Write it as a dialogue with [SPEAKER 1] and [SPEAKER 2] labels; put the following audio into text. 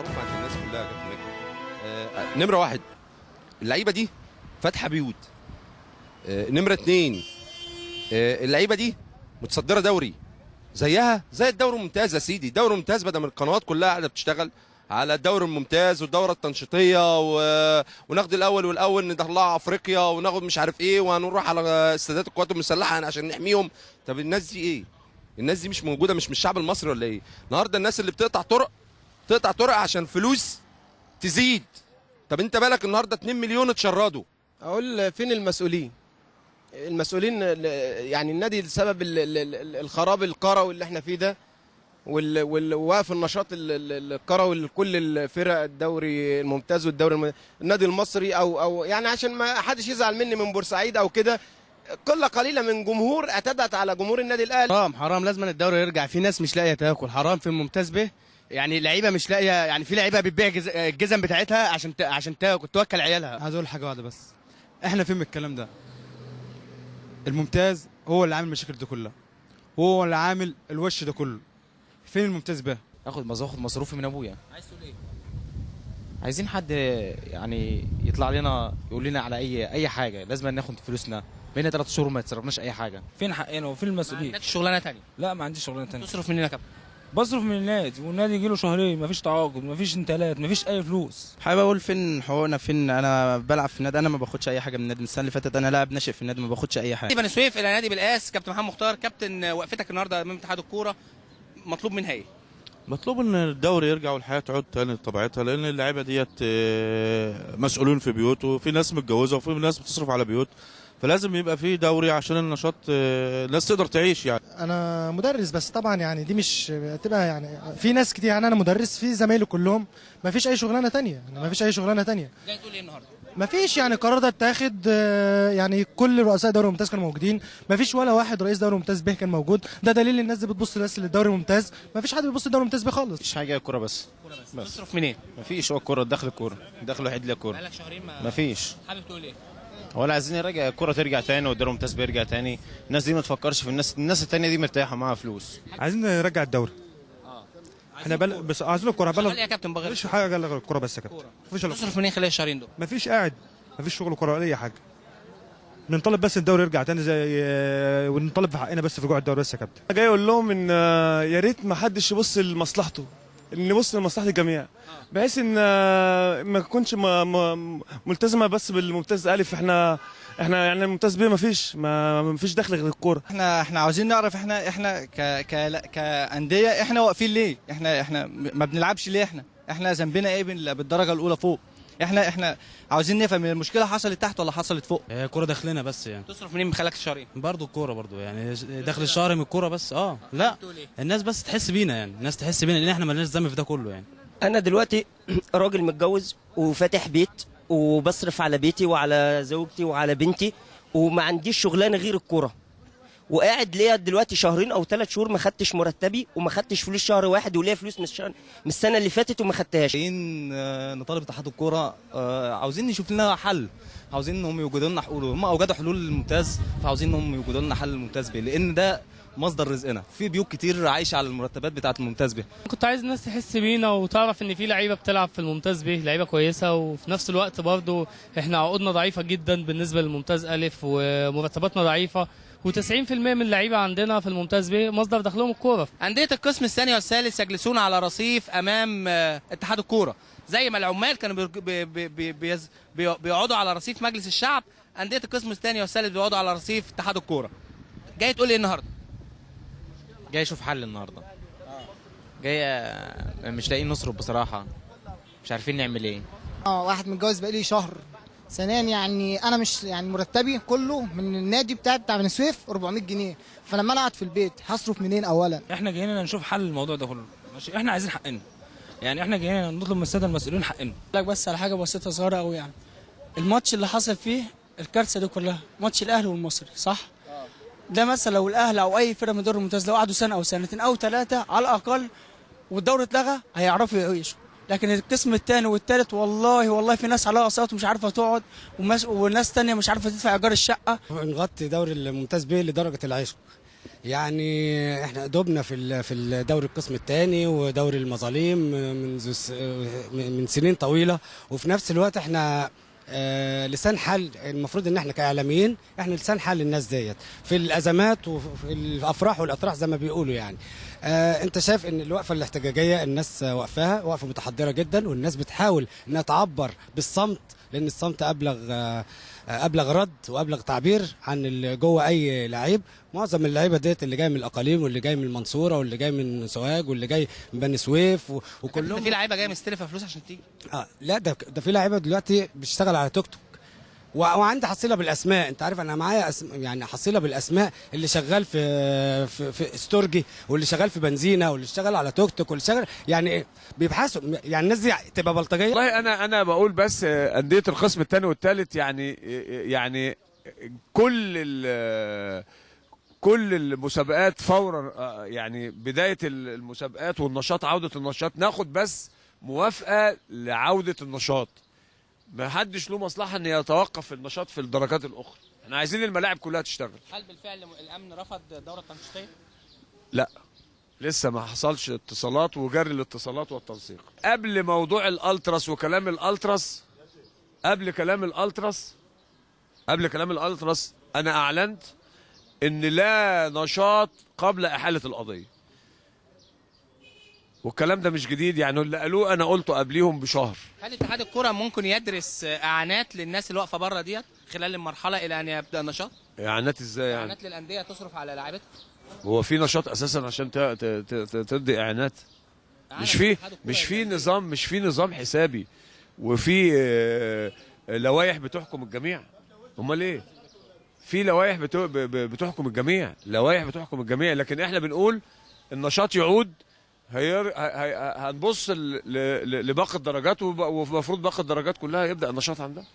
[SPEAKER 1] التعاطف عند الناس كلها يا كابتن مجدي. نمره واحد، اللعيبة دي فاتحة بيوت. نمره اتنين، اللعيبة دي متصدره دوري زيها زي الدوري الممتاز يا سيدي. الدوري الممتاز بدل ما القنوات كلها قاعدة بتشتغل على الدوري الممتاز والدوره التنشيطيه وناخد الاول والاول نطلعها افريقيا وناخد مش عارف ايه وهنروح على استادات القوات المسلحة عشان نحميهم. طب الناس دي ايه؟ الناس دي مش موجودة، مش من الشعب المصري ولا ايه؟ النهارده الناس اللي بتقطع طرق تقطع طرق عشان فلوس تزيد. طب انت بالك النهارده 2 مليون اتشردوا.
[SPEAKER 2] اقول فين المسؤولين؟ المسؤولين يعني النادي لسبب الخراب القروي اللي احنا فيه ده ووقف النشاط القروي لكل الفرق الدوري الممتاز والدوري النادي المصري او يعني عشان ما حدش يزعل مني من بورسعيد او كده، قلة قليله من جمهور اعتدت على جمهور النادي الاهلي.
[SPEAKER 3] حرام حرام، لازم الدوري يرجع. في ناس مش لاقيه تاكل، حرام. في الممتاز به يعني لعيبة مش لاقيه، يعني في لعيبة بتبيع الجزم بتاعتها عشان تاكل توكل عيالها.
[SPEAKER 4] عايز اقول حاجة واحدة بس، احنا فين من الكلام ده؟ الممتاز هو اللي عامل المشاكل دي كلها، هو اللي عامل الوش ده كله. فين الممتاز به؟
[SPEAKER 5] اخد مصروفي من ابويا.
[SPEAKER 6] عايز تقول ايه؟
[SPEAKER 5] عايزين حد يعني يطلع لنا يقول لنا على اي حاجة. لازم ناخد فلوسنا، بقينا 3 شهور ما اتصرفناش اي حاجة.
[SPEAKER 7] فين حقنا وفين المسؤولين؟
[SPEAKER 6] ما عندكش شغلانة ثانية؟
[SPEAKER 7] لا ما عنديش شغلانة ثانية.
[SPEAKER 6] تصرف منين يا كابتن؟
[SPEAKER 7] بصرف من النادي، والنادي يجي له شهرين مفيش تعاقد، مفيش انتقالات، مفيش اي فلوس.
[SPEAKER 8] حابب اقول فين حقوقنا؟ فين؟ انا بلعب في النادي، انا ما باخدش اي حاجة من النادي. من السنة اللي فاتت انا لاعب ناشئ في النادي، ما باخدش اي حاجة.
[SPEAKER 6] بني سويف الى نادي بالقاس، كابتن محمد مختار. كابتن، وقفتك النهارده امام اتحاد الكورة مطلوب منها ايه؟
[SPEAKER 9] مطلوب ان الدوري يرجع والحياة تعود تاني لطبيعتها، لان اللعيبة ديت مسؤولين في بيوت، وفي ناس متجوزة، وفي ناس بتصرف على بيوت، فلازم يبقى في دوري عشان النشاط الناس تقدر تعيش. يعني
[SPEAKER 10] انا مدرس بس طبعا يعني دي مش تبقى يعني في ناس كتير، يعني انا مدرس في زمايلي كلهم ما فيش اي شغلانة ثانية، ما فيش اي شغلانة ثانية.
[SPEAKER 6] جاي تقول ايه النهارده؟
[SPEAKER 10] ما فيش يعني القرار ده اتاخد، يعني كل رؤساء دوري ممتاز كانوا موجودين، ما فيش ولا واحد رئيس دوري ممتاز به كان موجود. ده دليل الناس دي بتبص بس للدوري الممتاز، ما فيش حد بيبص للدوري الممتاز به خالص.
[SPEAKER 8] مفيش حاجة، الكورة بس.
[SPEAKER 6] بس تصرف منين؟
[SPEAKER 8] ما فيش، هو الكورة، دخل الكورة، دخل الوحيد للكورة.
[SPEAKER 6] بقالك شهرين
[SPEAKER 8] ما فيش.
[SPEAKER 6] حابب تقول ايه؟
[SPEAKER 8] ولا عايزين نرجع الكورة ترجع تاني والدوري الممتاز بيرجع تاني. الناس دي ما تفكرش في الناس التانية دي مرتاحة معاها فلوس.
[SPEAKER 4] عايزين نرجع الدوري. احنا بس عايزين الكورة.
[SPEAKER 6] بلد يا كابتن بغير
[SPEAKER 4] مفيش حاجة غير الكورة بس يا كابتن.
[SPEAKER 6] مفيش. تصرف منين خلال الشهرين دول؟
[SPEAKER 4] مفيش، قاعد مفيش شغل كورة ولا اي حاجة. بنطالب بس الدوري يرجع تاني زي، ونطالب في حقنا بس في رجوع الدوري بس يا كابتن.
[SPEAKER 11] جاي اقول لهم ان يا ريت ما حدش يبص لمصلحته، نبص لمصلحة الجميع، بحيث ان ما تكونش ملتزمة بس بالممتاز الف. احنا يعني الممتاز ب ما فيش دخل غير الكورة.
[SPEAKER 8] احنا عاوزين نعرف احنا ك ك كانديه احنا واقفين ليه؟ احنا ما بنلعبش ليه؟ احنا ذنبنا ايه بالدرجة الاولى فوق؟ احنا عاوزين نفهم المشكلة حصلت تحت ولا حصلت فوق.
[SPEAKER 7] هي الكورة داخلنا بس يعني.
[SPEAKER 6] تصرف منين من خلال الشهرين؟
[SPEAKER 7] برضه الكورة برضه يعني دخل الشهر من الكورة بس. لا الناس بس تحس بينا، يعني الناس تحس بينا لان احنا مالناش ذنب في ده كله. يعني
[SPEAKER 12] انا دلوقتي راجل متجوز وفاتح بيت وبصرف على بيتي وعلى زوجتي وعلى بنتي، وما عنديش شغلانة غير الكورة، وقاعد ليا دلوقتي شهرين او 3 شهور ما خدتش مرتبي وما خدتش فلوس شهر واحد، وليا فلوس من السنة اللي فاتت وما خدتهاش.
[SPEAKER 8] جايين نطالب اتحاد الكورة، عاوزين نشوف لنا حل، عاوزين انهم يوجدوا لنا حلول. هم اوجدوا حلول للممتاز، فعاوزين انهم يوجدوا لنا حل للممتاز به، لان ده مصدر رزقنا. في بيوت كتير عايشه على المرتبات بتاعه الممتاز به.
[SPEAKER 13] كنت عايز الناس تحس بينا وتعرف ان في لعيبة بتلعب في الممتاز به، لعيبة كويسة، وفي نفس الوقت برضو احنا عقودنا ضعيفة جدا بالنسبة للممتاز الف، ومرتباتنا ضعيفة، و90% من اللعيبة عندنا في الممتاز به مصدر دخلهم الكورة.
[SPEAKER 6] اندية القسم الثاني والثالث يجلسون على رصيف امام اتحاد الكورة، زي ما العمال كانوا بيقعدوا على رصيف مجلس الشعب، اندية القسم الثاني والثالث بيقعدوا على رصيف اتحاد الكورة. جاي تقول ايه النهارده؟
[SPEAKER 5] جاي اشوف حل النهارده. جاي مش لاقيين نصرف بصراحة، مش عارفين نعمل ايه.
[SPEAKER 14] واحد متجوز بقالي شهر ثانيا، يعني انا مش يعني مرتبي كله من النادي بتاع بني سويف 400 جنيه، فلما انا اقعد في البيت هصرف منين اولا؟
[SPEAKER 7] احنا جايين نشوف حل الموضوع ده كله، ماشي؟ احنا عايزين حقنا، يعني احنا جايين نطلب من السادة المسؤولين حقنا.
[SPEAKER 15] لك بس على حاجة بسيطة صغيرة قوي، يعني الماتش اللي حصل فيه الكارثة دي كلها ماتش الاهلي والمصري، صح؟ ده مثلا لو الاهلي او اي فرقه من الدوري الممتاز لو قعدوا سنة او سنتين او 3 على الاقل والدوري اتلغى هيعرفوا يعيشوا، لكن القسم الثاني والثالث والله والله في ناس عليها اقساط ومش عارفه تقعد، وناس ثانية مش عارفه تدفع ايجار الشقة.
[SPEAKER 16] نغطي دوري الممتاز بيه لدرجة العشق، يعني احنا دوبنا في الدوري القسم الثاني ودوري المظالم من سنين طويلة، وفي نفس الوقت احنا لسان حال. المفروض ان احنا كاعلاميين احنا لسان حال الناس ديت في الازمات وفي الافراح والاتراح زي ما بيقولوا يعني. انت شايف ان الوقفة الاحتجاجية الناس واقفاها وقفه متحضره جدا، والناس بتحاول انها تعبر بالصمت، لان الصمت ابلغ رد وابلغ تعبير عن اللي جوه اي لعيب. معظم اللعيبة ديت اللي جاي من الاقاليم واللي جاي من المنصورة واللي جاي من سوهاج واللي جاي من بني سويف وكلهم.
[SPEAKER 6] في لعيبة جاية مستلفه فلوس عشان تيجي.
[SPEAKER 16] لا ده في لعيبة دلوقتي بتشتغل على توك توك، وعندي حصيله بالاسماء. انت عارف انا معايا يعني حصيله بالاسماء اللي شغال في في, في استورجي، واللي شغال في بنزينة، واللي اشتغل على توك توك، واللي شغال يعني بيبحثوا، يعني الناس دي تبقى بلطجيه.
[SPEAKER 17] والله انا بقول بس اندية القسم الثاني والثالث يعني كل المسابقات فورا، يعني بداية المسابقات والنشاط، عوده النشاط، ناخد بس موافقة لعودة النشاط. ما حدش له مصلحة ان يتوقف النشاط في الدرجات الاخرى، احنا عايزين الملاعب كلها تشتغل.
[SPEAKER 6] هل بالفعل الامن رفض الدورة التنشيطيه؟
[SPEAKER 17] لا، لسه ما حصلش اتصالات وجري الاتصالات والتنسيق. قبل موضوع الالتراس وكلام الالتراس، قبل كلام الالتراس انا اعلنت ان لا نشاط قبل احالة القضية. والكلام ده مش جديد، يعني اللي قالوه انا قلته قبليهم بشهر.
[SPEAKER 6] هل اتحاد الكره ممكن يدرس اعانات للناس اللي واقفة بره ديت خلال المرحلة الى ان يبدا النشاط؟
[SPEAKER 17] اعانات ازاي يعني؟
[SPEAKER 6] اعانات للاندية تصرف على لاعيبتها؟
[SPEAKER 17] هو في نشاط اساسا عشان تدي اعانات؟ مش في نظام حسابي، وفي لوائح بتحكم الجميع. امال ايه؟ في لوائح بتحكم الجميع، لوائح بتحكم الجميع، لكن احنا بنقول النشاط يعود، هنبص لباقي الدرجات، ومفروض باقي الدرجات كلها يبدأ النشاط عندها.